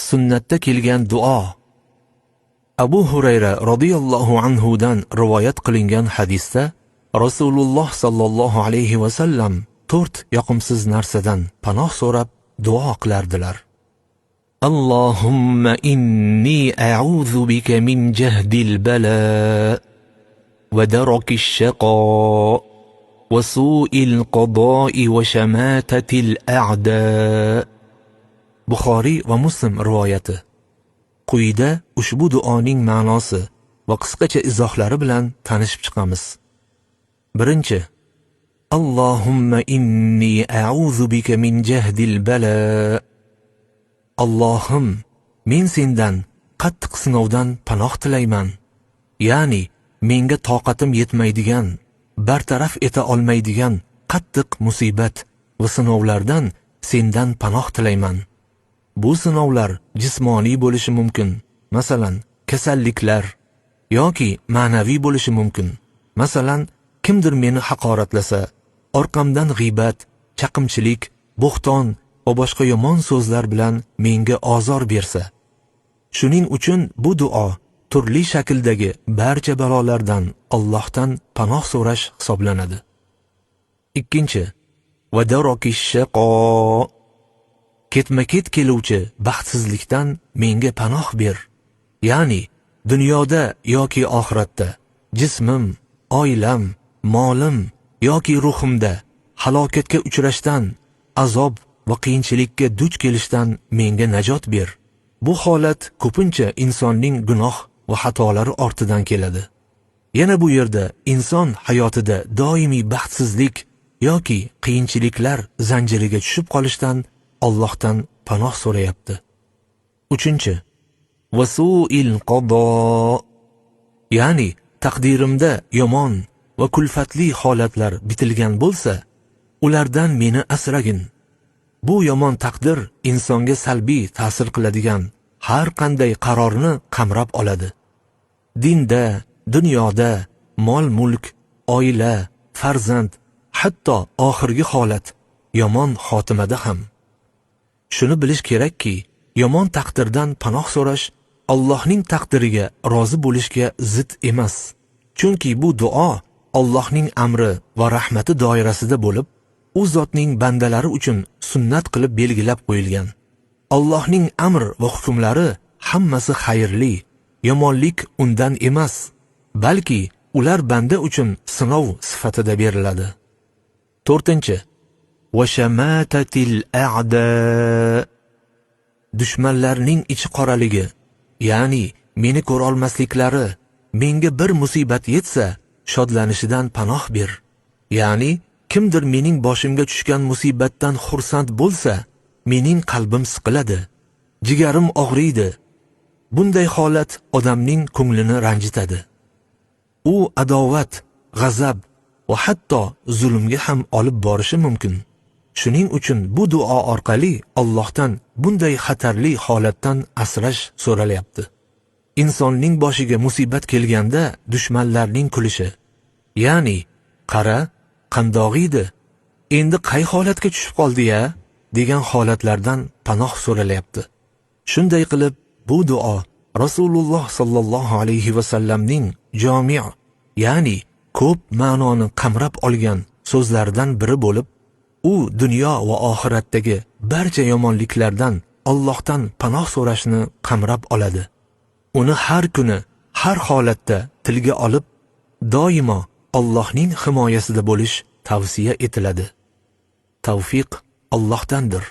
Sunnatda kelgan duo. Abu Hurayra radhiyallohu anhu dan rivoyat qilingan hadisda Rasululloh sallallohu alayhi va sallam to'rt yoqimsiz narsadan panoh so'rab duo qilardilar. Allohumma inni a'udhu bika min jahdil bala va darakish shaqa va su'il qada'i va shamatatil a'da. Buxoriy va Muslim rivoyati. Quyida ushbu duoning ma'nosi va qisqacha izohlari bilan tanishib chiqamiz. Birinchi: Allohumma inni a'udhu bika min jahdil bala. Allohim, men sendan qattiq sinovdan panoh tilayman. Ya'ni menga toqatim yetmaydigan, bartaraf eta olmaydigan qattiq musibat va sinovlardan sendan panoh tilayman. Bu sinovlar jismoniy bo'lishi mumkin, masalan, kasalliklar, yoki ma'naviy bo'lishi mumkin. Masalan, kimdir meni haqoratlasa, orqamdan g'iybat, chaqimchilik, bo'xton va boshqa yomon so'zlar bilan menga ozor bersa. Shuning uchun bu duo turli shakldagi barcha balolardan Allohdan panoh so'rash hisoblanadi. Ikkinchi: va darokish shaqo. Ketma-ket keluvchi baxtsizlikdan menga panoh ber. Ya'ni dunyoda yoki oxiratda jismim, oilam, molim yoki ruhimda halokatga uchrashdan, azob va qiyinchilikka duch kelishdan menga najot ber. Bu holat ko'pincha insonning gunoh va xatolari ortidan keladi. Yana bu yerda inson hayotida doimiy baxtsizlik yoki qiyinchiliklar zanjiriga tushib qolishdan Allohdan panoh so'rayapti. Uchinchi: va su'il qado. Ya'ni taqdirimda yomon va kulfatli holatlar bitilgan bo'lsa, ulardan meni asragin. Bu yomon taqdir insonga salbiy ta'sir qiladigan har qanday qarorni qamrab oladi. Dinda, dunyoda, mol-mulk, oila, farzand, hatto oxirgi holat yomon xotimada ham. Shuni bilish kerakki, yomon taqdirdan panoh so'rash Allohning taqdiriga rozi bo'lishga zid emas. Chunki bu duo Allohning amri va rahmati doirasida bo'lib, u zotning bandalari uchun sunnat qilib belgilab qo'yilgan. Allohning amr va hukmlari hammasi xayrli, yomonlik undan emas, balki ular banda uchun sinov sifatida beriladi. To'rtinchi: va shamatatil a'da. Dushmanlarning ichi qoraligi, ya'ni meni ko'ra olmasliklari, menga bir musibat yetsa, shodlanishidan panoh ber. Ya'ni kimdir mening boshimga tushgan musibatdan xursand bo'lsa, mening qalbim siqiladi, jigarim og'riydi. Bunday holat odamning ko'nglini ranjitadi. U adovat, g'azab va hatto zulmga ham olib borishi mumkin. Shuning uchun bu duo orqali Allohdan bunday xatarli holatdan asrash so'ralyapti. Insonning boshiga musibat kelganda dushmanlarning kulishi, ya'ni qara, qandoq edi, endi qay holatga tushib qoldi-ya, degan holatlardan panoh so'ralyapti. Shunday qilib, bu duo Rasululloh sallallohu alayhi va sallamning jomi', ya'ni ko'p ma'noni qamrab olgan so'zlaridan biri bo'lib, u dunyo va oxiratdagi barcha yomonliklardan Allohdan panoh so'rashni qamrab oladi. Uni har kuni, har holatda tilga olib, doimo Allohning himoyasida bo'lish tavsiya etiladi. Tavfiq Allohdandir.